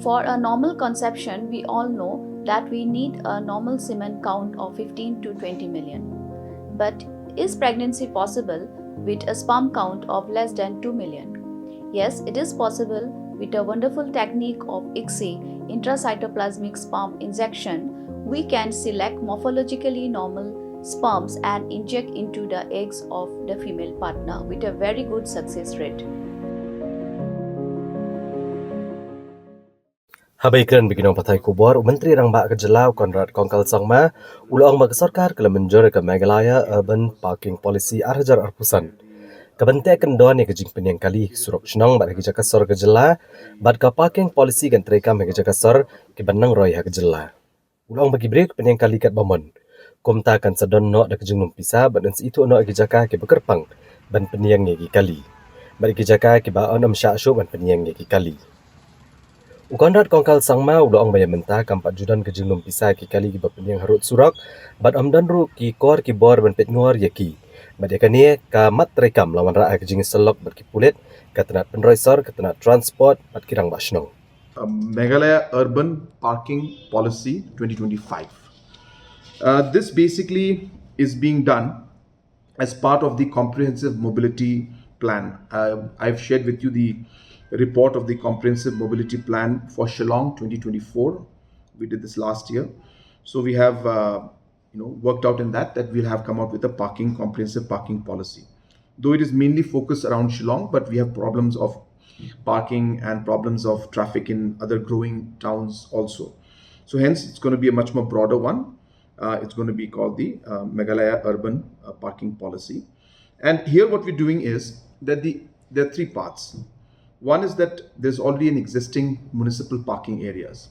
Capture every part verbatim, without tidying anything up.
For a normal conception, we all know that we need a normal semen count of fifteen to twenty million. But is pregnancy possible with a sperm count of less than two million? Yes, it is possible. With a wonderful technique of ICSI, intracytoplasmic sperm injection, we can select morphologically normal sperms and inject into the eggs of the female partner with a very good success rate. Haba ïakren bad ki nongpathai khubor, u Myntri Rangbah ka jylla u Conrad Kongkal Sangma u la ong ba ka sorkar ka la mynjur ïa ka Meghalaya Urban Parking Policy ar hajar arphew san, ka ban teh kyndon ïa ka jingpynïeng kali ha ki surok shnong bad ha ki jaka sor ka jylla, bad ka parking policy kan treikam ha ki jaka sor kiban nang roi ha ka jylla. U la ong ba ki briew ki pynïeng kali katba mon, kumta kan sa don noh da ka jinglum pisa bad yn sa ithuh noh ïa ki jaka kiba kyrpang ban pynïeng ïa ki kali bad ïa ki jaka kiba yn ym shah shuh ban pynïeng ïa ki kali. U Conrad Kongkal Sangma u la ong ba ïa mynta kam pat ju don ka jinglum pisa ïa ki kali kiba pynïeng harud surok, bad ym don ruh ki kor ki bor ban peit ngor ïa ki. Bad ïa kane ka mat treikam la wanrah ha ka jingïasyllok bad ki pulit, ka tnat pynroi sor, ka tnat transport bad ki rangbah shnong. uh, Meghalaya Urban Parking Policy twenty twenty-five. Uh, this basically is being done as part of the Comprehensive Mobility Plan. Uh, I've shared with you the report of the Comprehensive Mobility Plan for Shillong twenty twenty-four. We did this last year. So we have uh, you know, worked out in that, that we'll have come out with a parking, comprehensive parking policy. Though it is mainly focused around Shillong, but we have problems of parking and problems of traffic in other growing towns also. So hence, it's going to be a much more broader one. Uh, it's going to be called the uh, Meghalaya Urban uh, Parking Policy. And here, what we're doing is that the there are three parts. One is that there's already an existing municipal parking areas.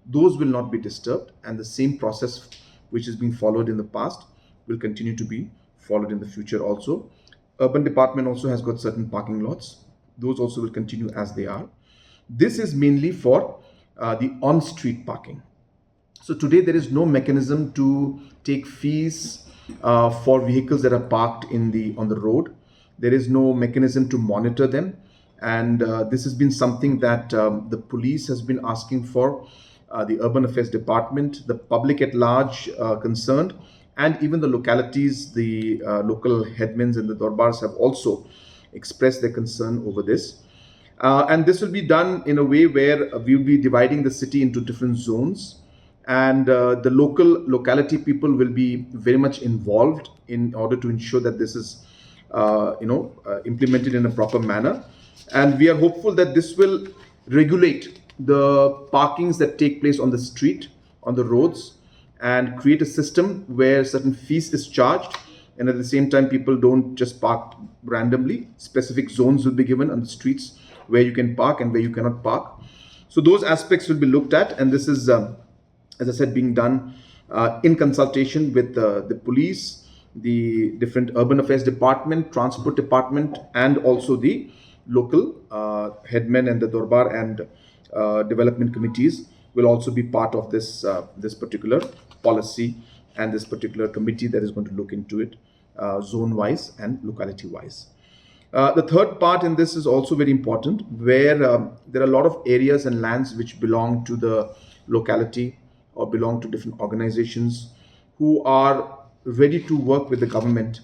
Those will not be disturbed, and the same process which is being followed in the past will continue to be followed in the future also. Urban department also has got certain parking lots. Those also will continue as they are. This is mainly for uh, the on-street parking. So today there is no mechanism to take fees uh, for vehicles that are parked in the on the road. There is no mechanism to monitor them, and uh, this has been something that um, the police has been asking for. Uh, the urban affairs department, the public at large uh, concerned, and even the localities, the uh, local headmans and the dorbars have also expressed their concern over this. Uh, and this will be done in a way where uh, we will be dividing the city into different zones, and uh, the local locality people will be very much involved in order to ensure that this is, uh, you know, uh, implemented in a proper manner. And we are hopeful that this will regulate the parkings that take place on the street, on the roads, and create a system where certain fees is charged, and at the same time people don't just park randomly. Specific zones will be given on the streets where you can park and where you cannot park. So those aspects will be looked at, and this is, um, as I said, being done uh, in consultation with uh, the police, the different urban affairs department, transport department, and also the local uh, headmen and the dorbar and uh, development committees will also be part of this uh, this particular policy and this particular committee that is going to look into it uh, zone wise and locality wise. Uh, the third part in this is also very important, where um, there are a lot of areas and lands which belong to the locality or belong to different organizations who are ready to work with the government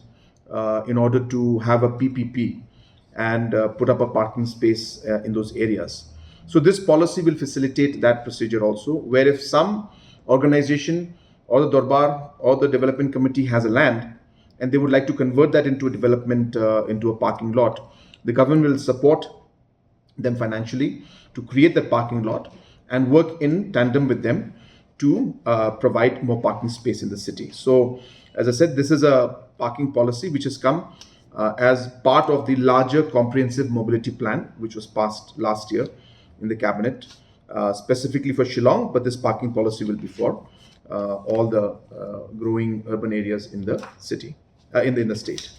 uh, in order to have a P P P and uh, put up a parking space uh, in those areas. So this policy will facilitate that procedure also, where if some organization or the dorbar or the development committee has a land and they would like to convert that into a development, uh, into a parking lot, the government will support them financially to create that parking lot and work in tandem with them to uh, provide more parking space in the city. So, as I said, this is a parking policy which has come uh, as part of the larger comprehensive mobility plan, which was passed last year in the cabinet, uh, specifically for Shillong, but this parking policy will be for uh, all the uh, growing urban areas in the city, uh, in, the, in the state.